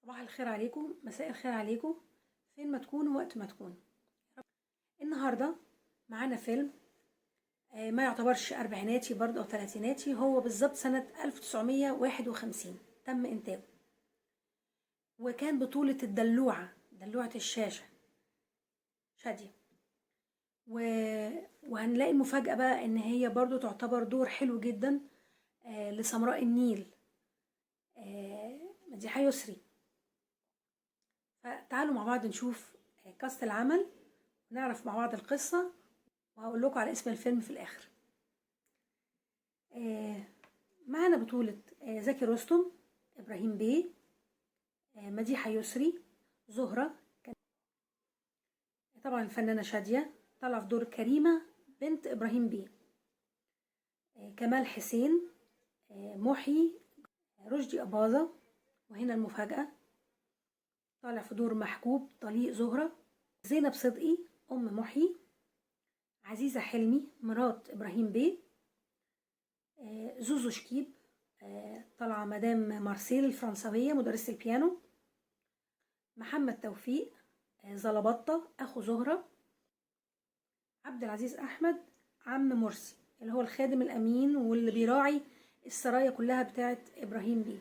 صباح الخير عليكم، مساء الخير عليكم، فين ما تكونوا وقت ما تكونوا. النهارده معانا فيلم ما يعتبرش أربعيناتي برضه أو تلاتيناتي، هو بالظبط سنة 1951 تم إنتاجه، وكان بطولة الدلوعة، دلوعة الشاشة شادية. و... وهنلاقي المفاجأة بقى إن هي برضو تعتبر دور حلو جدا لسمراء النيل، مديحة يسري. فتعالوا مع بعض نشوف كاست العمل ونعرف مع بعض القصة، وهقول لكم على اسم الفيلم في الآخر. معانا بطولة زكي رستم، إبراهيم بيه، مديحة يسري، زهرة، طبعا الفنانة شادية طالعة في دور كريمة بنت إبراهيم بيه، كمال حسين، محي، رشدي أباظة، وهنا المفاجأة طالع في دور محجوب طليق زهرة، زينب صدقي أم محي، عزيزة حلمي مرات إبراهيم بيه، زوزو شكيب طالعة مدام مارسيل الفرنسوية مدرسة البيانو، محمد توفيق زلبطة أخو زهرة، عبد العزيز أحمد عم مرسي اللي هو الخادم الأمين واللي بيراعي السرايا كلها بتاعت إبراهيم بيه.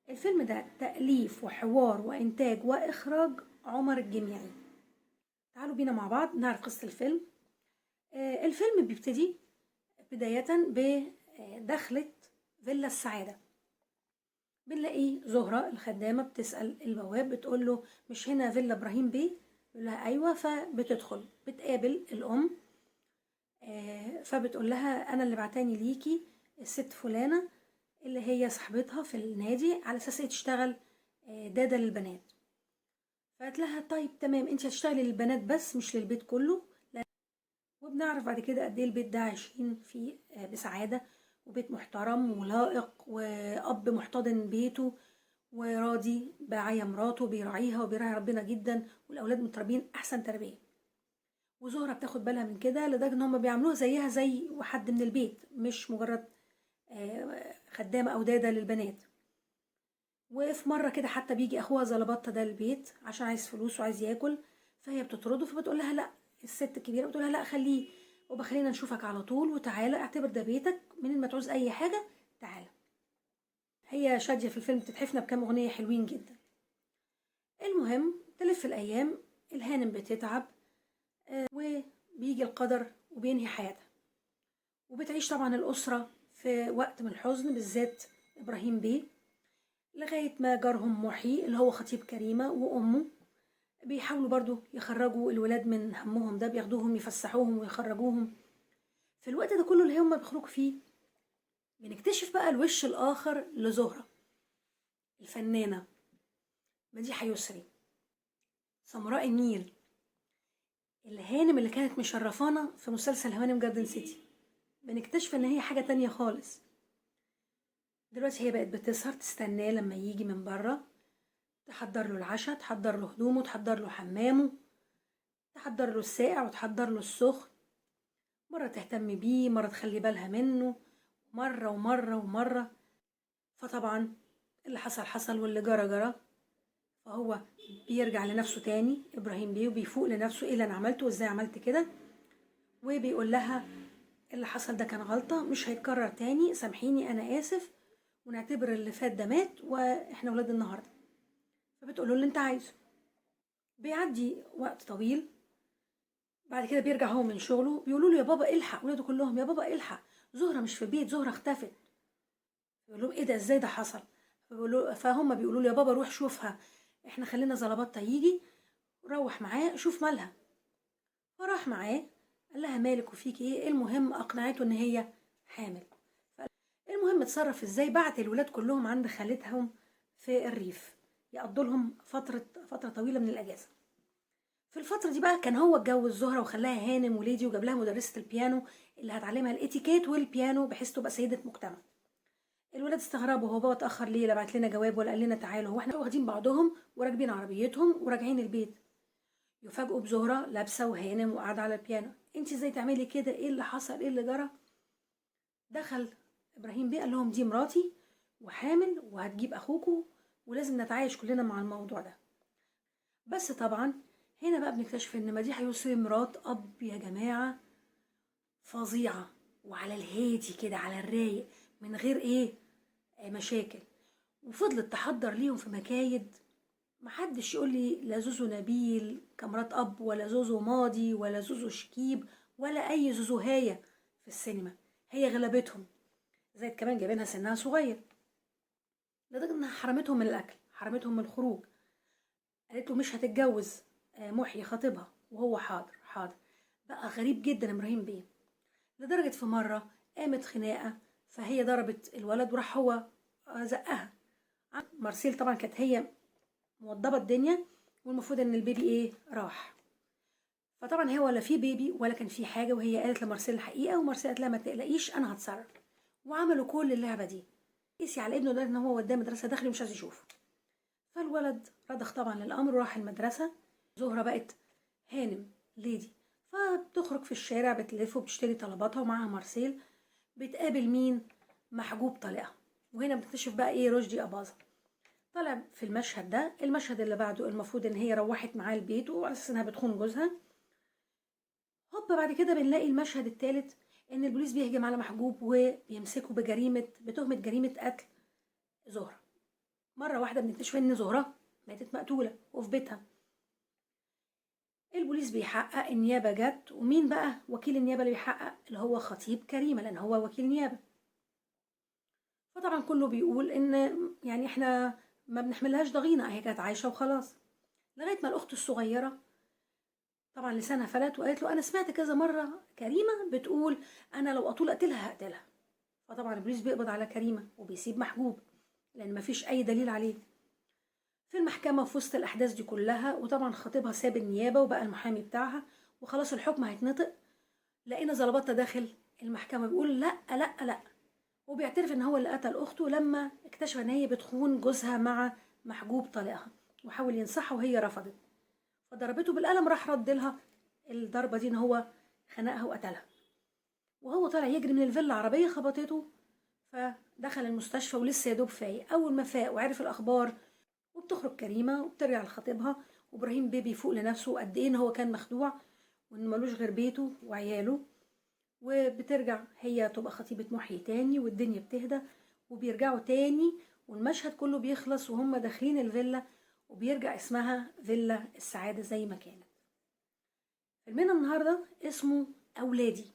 الفيلم ده تأليف وحوار وإنتاج وإخراج عمر الجميعي. تعالوا بينا مع بعض نعرف قصة الفيلم. الفيلم بيبتدي بداية بدخلة فيلا السعادة. بنلاقي زهرة الخدامة بتسأل البواب، بتقول له مش هنا فيلا إبراهيم بيه؟ يقول لها أيوة. فبتدخل بتقابل الأم، فبتقول لها أنا اللي بعتاني ليكي الست فلانة اللي هي صاحبتها في النادي، على أساس إيه تشتغل دادة للبنات. فقالت لها طيب تمام، انت هتشتغلي للبنات بس مش للبيت كله. وبنعرف بعد كده قد ايه البيت ده عايشين فيه بسعادة، وبيت محترم ولائق، وأب محتضن بيته وراضي بعيا مراته، بيراعيها وبيراعي ربنا جدا، والأولاد متربيين أحسن تربية. وزهرة بتاخد بالها من كده لدرجة إن هما بيعملوها زيها زي وحد من البيت، مش مجرد خدامة أو دادة للبنات. وفي مرة كده حتى بيجي أخوها زلبطة ده البيت عشان عايز فلوس وعايز ياكل، فهي بتطرده، فبتقول لها لا، الست الكبيرة بتقول لها لا خليه، وبخلينا نشوفك على طول، وتعالى اعتبر ده بيتك، منين ما تعوز أي حاجة تعالى. هي شادية في الفيلم بتتحفنا بكام أغنية حلوين جدا. المهم تلف الأيام، الهانم بتتعب، وبيجي القدر وبينهي حياتها، وبتعيش طبعا الأسرة في وقت من الحزن، بالذات إبراهيم بيه، لغاية ما جارهم محي اللي هو خطيب كريمة وأمه بيحاولوا برضو يخرجوا الولاد من همهم ده، بياخدوهم يفسحوهم ويخرجوهم. في الوقت ده كله اللي هم بيخرجوا فيه بنكتشف بقى الوش الآخر لزهرة الفنانة مديحة يسري، سمراء النيل، الهانم اللي كانت مشرفانا في مسلسل هوانم جاردن سيتي. بنكتشف ان هي حاجة تانية خالص. دلوقتي هي بقت بتسهر تستناه لما يجي من بره، تحضر له العشاء، تحضر له هدومه، تحضر له حمامه، تحضر له الساقع وتحضر له السخن، مرة تهتم بيه، مرة تخلي بالها منه، مرة ومرة ومرة. فطبعا اللي حصل حصل واللي جرى جرى، فهو بيرجع لنفسه تاني إبراهيم بيه، وبيفوق لنفسه ايه اللي انا عملته وازاي عملت كده، وبيقول لها اللي حصل ده كان غلطة مش هيتكرر تاني، سامحيني انا اسف، ونعتبر اللي فات ده مات واحنا ولاد النهارده. فبتقول له اللي انت عايزه. بيعدي وقت طويل، بعد كده بيرجع هو من شغله، بيقولوا له يا بابا الحق، ولاده كلهم يا بابا الحق، زهرة مش في البيت، زهرة اختفت. بيقول لهم ايه ده، ازاي ده حصل؟ فهم بيقولوا له يا بابا روح شوفها، احنا خلينا زلبطة يجي، روح معاه شوف مالها. فراح معاه قال لها مالك وفيك ايه؟ المهم اقنعته ان هي حامل. المهم اتصرف ازاي، بعت الولاد كلهم عند خالتهم في الريف يقضوا لهم فترة طويلة من الأجازة. في الفترة دي بقى كان هو اتجوز زهرة وخلاها هانم وليدي، وجاب لها مدرسة البيانو اللي هتعلمها الاتيكيت والبيانو بحيث تبقى سيدة مجتمع. الولاد استغربوا، هو بابا اتأخر ليه؟ لا بعت لنا جواب ولا قال لنا تعالوا، هو احنا واخدين بعضهم وراكبين عربيتهم وراجعين البيت. يفاجئوا بزهرة لابسة وهانم وقاعدة على البيانو. انت ازاي تعملي كده؟ ايه اللي حصل؟ ايه اللي جرى؟ دخل ابراهيم بيه قال لهم دي مراتي وحامل وهتجيب اخوكو، ولازم نتعايش كلنا مع الموضوع ده. بس طبعا هنا بقى بنكتشف ان مديحة يسري مرات اب يا جماعة فظيعة، وعلى الهادي كده، على الرايق، من غير ايه مشاكل، وفضلت تحضر ليهم في مكايد. محدش يقول لي لا زوزو نبيل كمرات اب، ولا زوزو ماضي، ولا زوزو شكيب، ولا اي زوزوهاية في السينما، هي غلبتهم. زائد كمان جايبينها سنها صغير، لدرجة انها حرمتهم من الاكل، حرمتهم من الخروج، قالت له مش هتتجوز محيي خطيبها، وهو حاضر حاضر. بقى غريب جدا ابراهيم بيه، لدرجة في مرة قامت خناقة فهي ضربت الولد وراح هو زقها. مارسيل طبعا كانت هي موضبة الدنيا، والمفروض ان البيبي ايه راح، فطبعا هو ولا في بيبي ولا كان في حاجة، وهي قالت لمارسيل الحقيقة، ومارسيل قالت لها ما تقلقيش انا هتصرف، وعملوا كل اللعبة دي. قسي على ابنه ده ان هو وداه مدرسة داخلي ومش عايز يشوفه، فالولد رضخ طبعا للامر وراح المدرسة. زهرة بقت هانم ليدي، فبتخرج في الشارع بتلف وبتشتري طلباتها ومعاها مارسيل. بتقابل مين؟ محجوب طليقها. وهنا بنكتشف بقى ايه رشدي أباظة طلع في المشهد ده. المشهد اللي بعده المفروض ان هي روحت معاه البيت وعلى اساس انها بتخون جوزها. هوب بعد كده بنلاقي المشهد الثالث ان البوليس بيهجم على محجوب وبيمسكه بتهمة جريمة قتل زهرة. مرة واحدة بنكتشف ان زهرة ماتت مقتولة وفي بيتها. البوليس بيحقق، النيابة جت، ومين بقى وكيل النيابة اللي بيحقق؟ اللي هو خطيب كريمة، لان هو وكيل نيابة. فطبعا كله بيقول ان يعني احنا ما بنحملهاش ضغينة، هي كانت عايشة وخلاص. لغاية ما الأخت الصغيرة طبعا لسانها فلت وقالت له أنا سمعت كذا مرة كريمة بتقول أنا لو أطول أقتلها هقتلها. فطبعا البوليس بيقبض على كريمة وبيسيب محجوب لأن مفيش أي دليل عليه. في المحكمة في وسط الأحداث دي كلها، وطبعا خطيبها ساب النيابة وبقى المحامي بتاعها وخلاص الحكم هيتنطق، لقينا زلبطة داخل المحكمة بيقول لا لا لا، وبيعترف ان هو اللي قتل اخته لما اكتشف ان هي بتخون جوزها مع محجوب طليقها، وحاول ينصحها وهي رفضت، فضربته بالقلم، راح رد لها الضربة دي ان هو خنقها وقتلها. وهو طالع يجري من الفيلا عربية خبطته، فدخل المستشفى ولسه يا دوب فايق. اول ما فاق وعرف الاخبار، وبتخرج كريمة وبترجع لخطيبها، وابراهيم بيه بيفوق لنفسه قد ايه ان هو كان مخدوع وان ملوش غير بيته وعياله، وبترجع هي تبقى خطيبة محيي تاني، والدنيا بتهدى وبيرجعوا تاني، والمشهد كله بيخلص وهم داخلين الفيلا، وبيرجع اسمها فيلا السعادة زي ما كانت. فيلمنا النهاردة اسمه أولادي،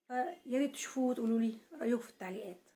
فياريت تشوفوه وتقولوا لي رأيكم في التعليقات.